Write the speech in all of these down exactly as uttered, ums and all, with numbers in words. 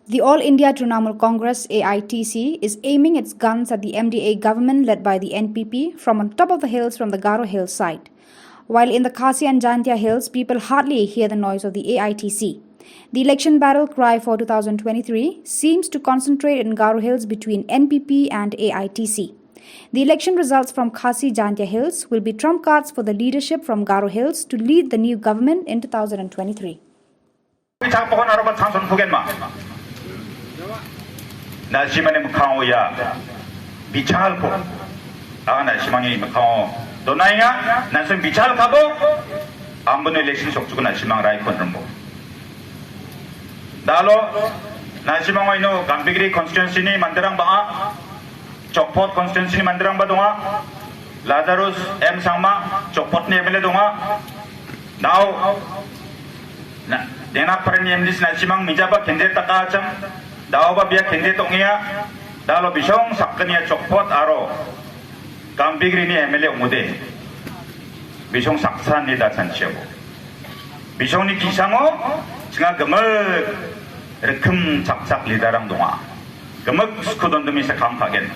The All India Trinamool Congress, A I T C, is aiming its guns at the M D A government led by the N P P from on top of the hills from the Garo Hills side. While in the Khasi and Jaintia Hills, people hardly hear the noise of the A I T C. The election battle cry for two thousand twenty-three seems to concentrate in Garo Hills between N P P and A I T C. The election results from Khasi Jaintia Hills will be trump cards for the leadership from Garo Hills to lead the new government in two thousand twenty-three. Chakpokon aroba changson pugen ma. Nasimani mikkango ia bichalko. Anga nasimani mikkango donaenga, nasim bichal kabo. Ambon election sokchuko nasimang raikon rumbo. Dalo, nasimang ino Gambegre constituency ni manderang bang·a, Chokpot constituency ni manderangba donga. Lazarus M Sangma, Chokpot ni M L A donga. Nao, na, Denakpara ni M D C nasimang mijaba candidate taka acham. Daoba bia candidate ong·enga. Dalo bisong sakgnia Chokpot aro Gambegre ni M L A ong·ode. Bisong saksan ni da chanchiabo. Bisongni ki·sango chinga gimik rikkim chakchak leaderrang donga. Gimik sku dondimi sakam ka·gen.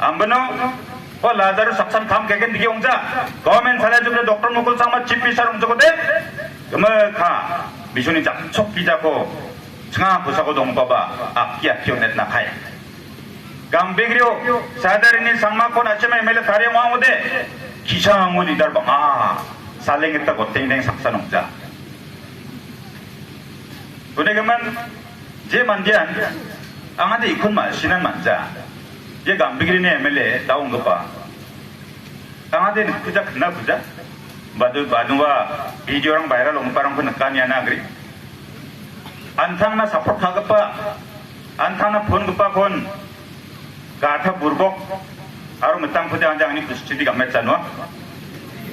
Ambino, ko Lazarus saksan kam ka·gen digi ongja. Government salai jubile Doctor Mukul Sangma chief minister ongjogo de. Gimik ka, bisongni jakchok bijako chinga pusako dongbaba, akki akki onetna kai. Gambegre-o, sadarini Sangmako nachima M L A tariang ong·ode, ki·sango leader bang·a, saleng gita goteng deng saksa nongja. Unigimin, je mandian, angade ikon ma·sinan manja. Je Gambegre-ni M L A daonggipa. Angade nikkuja, knakuja. Badu, baduwa, video-rang viral ong·giparangko nikaniana agri. Antangna support ka·gipa, antangna phone gipakon, gatha burbok, aro mitangkode ande angni kusichidi gamet janua.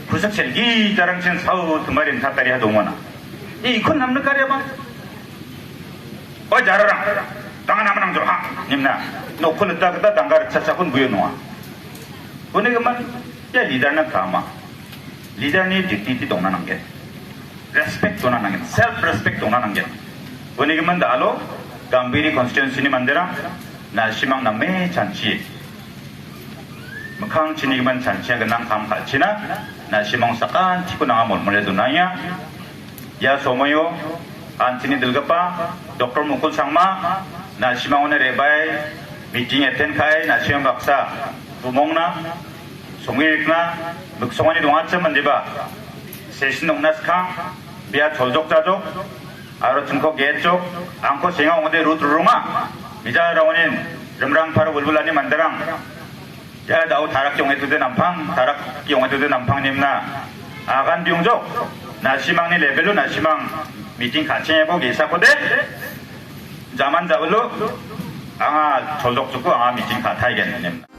Kusik selgi jarangchin sao tumari intatari ha dongona. Ikon namna karya bang. O jararang, tangan nama nangjo ha, nimna. Nokko nita kita danggar sasakun buyo noa. Unigimin, ia leader-na kama. Leader-ni dignity dongna nanggen. Respect dongna nanggen. Self respect dongna nanggen. Unigimin da·alo, Gambegre constituency-ni manderang, nasimang name chanchi. Mikkang chinigimin chanchia gnang kam ka·china, nasimang sakantiko nanga molmole donangenga. Ia somoio, an·chingni dilgipa Doctor Mukul Sangma, nasimangoni re·bae, meeting attend ka·e, nasimang baksa, bumongna, songe rikna, miksongani dongachim indiba, session ong·na skang, bia choljok jajok, aro chingko gate jok, angko senga ong·ode rut ruronga, mija raonin, rimrang paro bulbulani manderang, ia da·o tarakki ong·etode nampang, tarakki ong·etode nampang nimna. Agan biungjok, nasimangni level-o nasimang meeting ka·chengebo ge·sakode, jaman ja·ulo, anga choljokjoko anga meeting ka·taigen nimna.